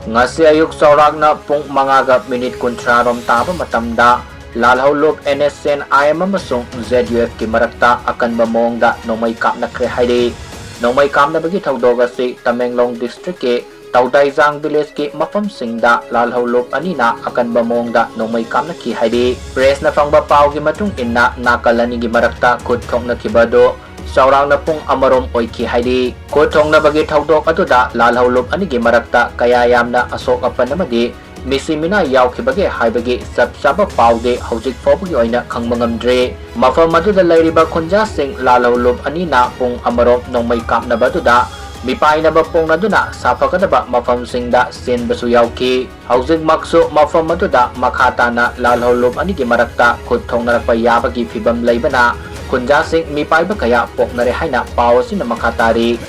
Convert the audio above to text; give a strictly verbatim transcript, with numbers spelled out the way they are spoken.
ꯉꯁꯤ ꯑꯌꯨꯛ ꯆꯥꯎꯔꯥꯛꯅ ꯄꯨꯡ ꯃꯉꯥꯒ ꯃꯤꯅꯤꯠ ꯀꯨꯟꯊ꯭ꯔꯥ ꯔꯣꯝ ꯇꯥꯕ ꯃꯇꯝꯗ ꯂꯥꯜꯍꯧꯂꯨꯞ N S N I M ꯑꯃꯁꯨꯡ ꯖꯦꯠ ꯌꯨ ꯑꯦꯐꯀꯤ ꯃꯔꯛꯇ ꯑꯀꯟꯕ ꯃꯑꯣꯡꯗ ꯅꯣꯡꯃꯩ ꯀꯥꯞꯅꯈ꯭ꯔꯦ ꯍꯥꯏꯔꯤ꯫ ꯅꯣꯡꯃꯩ ꯀꯥꯞꯅꯕꯒꯤ ꯊꯧꯗꯣꯛ ꯑꯁꯤ ꯇꯃꯦꯡꯂꯣꯡ ꯗꯤꯁꯇ꯭ꯔꯤꯛꯀꯤ ꯇꯧꯗꯥꯏꯖꯥꯡ ꯚꯤꯂꯦꯖꯀꯤ ꯃꯐꯝꯁꯤꯡꯗ ꯂꯥꯜꯍꯧꯂꯨꯞ ꯑꯅꯤꯅ ꯑꯀꯟꯕ ꯃꯑꯣꯡꯗ ꯅꯣꯡꯃꯩ ꯀꯥꯞꯅꯈꯤ ꯍꯥꯏꯔꯤ꯫ ꯄ꯭ꯔꯦꯁꯅ ꯐꯪꯕ ꯄꯥꯎꯒꯤ ꯃꯇꯨꯡ ꯏꯟꯅ ꯅꯥꯀꯜ ꯑꯅꯤꯒꯤ ꯃꯔꯛꯇ ꯈꯨꯠ ꯊꯣꯛꯅꯈꯤꯕ ꯑꯗꯨ ꯆꯥꯎꯔꯥꯛꯅ ꯄꯨꯡ ꯑꯃꯔꯣꯝ ꯑꯣꯏꯈꯤ ꯍꯥꯏꯔꯤ꯫ ꯈꯨꯠ ꯊꯣꯛꯅꯕꯒꯤ ꯊꯧꯗꯣꯛ ꯑꯗꯨꯗ ꯂꯥꯜꯍꯧꯂꯨꯞ ꯑꯅꯤꯒꯤ ꯃꯔꯛꯇ ꯀꯌꯥ ꯌꯥꯝꯅ ꯑꯁꯣꯛ ꯑꯄꯟ ꯑꯃꯗꯤ ꯃꯤꯁꯤ ꯃꯤꯅꯥ ꯌꯥꯎꯈꯤꯕꯒꯦ ꯍꯥꯏꯕꯒꯤ ꯆꯞ ꯆꯥꯕ ꯄꯥꯎꯗꯤ ꯍꯧꯖꯤꯛ ꯐꯥꯎꯕꯒꯤ ꯑꯣꯏꯅ ꯈꯪꯕ ꯉꯝꯗ꯭ꯔꯤ꯫ ꯃꯐꯝ ꯑꯗꯨꯗ ꯂꯩꯔꯤꯕ ꯈꯨꯟꯖꯥꯁꯤꯡ ꯂꯥꯜꯍꯧꯂꯨꯞ ꯑꯅꯤꯅ ꯄꯨꯡ ꯑꯃꯔꯣꯝ ꯅꯣꯡꯃꯩ ꯀꯥꯞꯅꯕ ꯑꯗꯨꯗ ꯃꯤꯄꯥꯏꯅꯕ ꯐꯣꯡꯅꯗꯨꯅ ꯁꯥꯐꯒꯗꯕ ꯃꯐꯝꯁꯤꯡꯗ ꯆꯦꯟꯕꯁꯨ ꯌꯥꯎꯈꯤ꯫ ꯍꯧꯖꯤꯛꯃꯛꯁꯨ ꯃꯐꯝ ꯑꯗꯨꯗ ꯃꯈꯥ ꯇꯥꯅ ꯂꯥꯜꯍꯧꯂꯨꯞ ꯑꯅꯤꯒꯤ ꯃꯔꯛꯇ ꯈꯨꯠ ꯊꯣꯛꯅꯔꯛꯄ ꯌꯥꯕꯒꯤ ꯐꯤꯚꯝ ꯂꯩꯕꯅ ꯈꯨꯟꯖꯥꯁꯤꯡ ꯃꯤꯄꯥꯏꯕ ꯀꯌꯥ ꯄꯣꯛꯅꯔꯦ ꯍꯥꯏꯅ ꯄꯥꯎ ꯑꯁꯤꯅ ꯃꯈꯥ ꯇꯥꯔꯤ꯫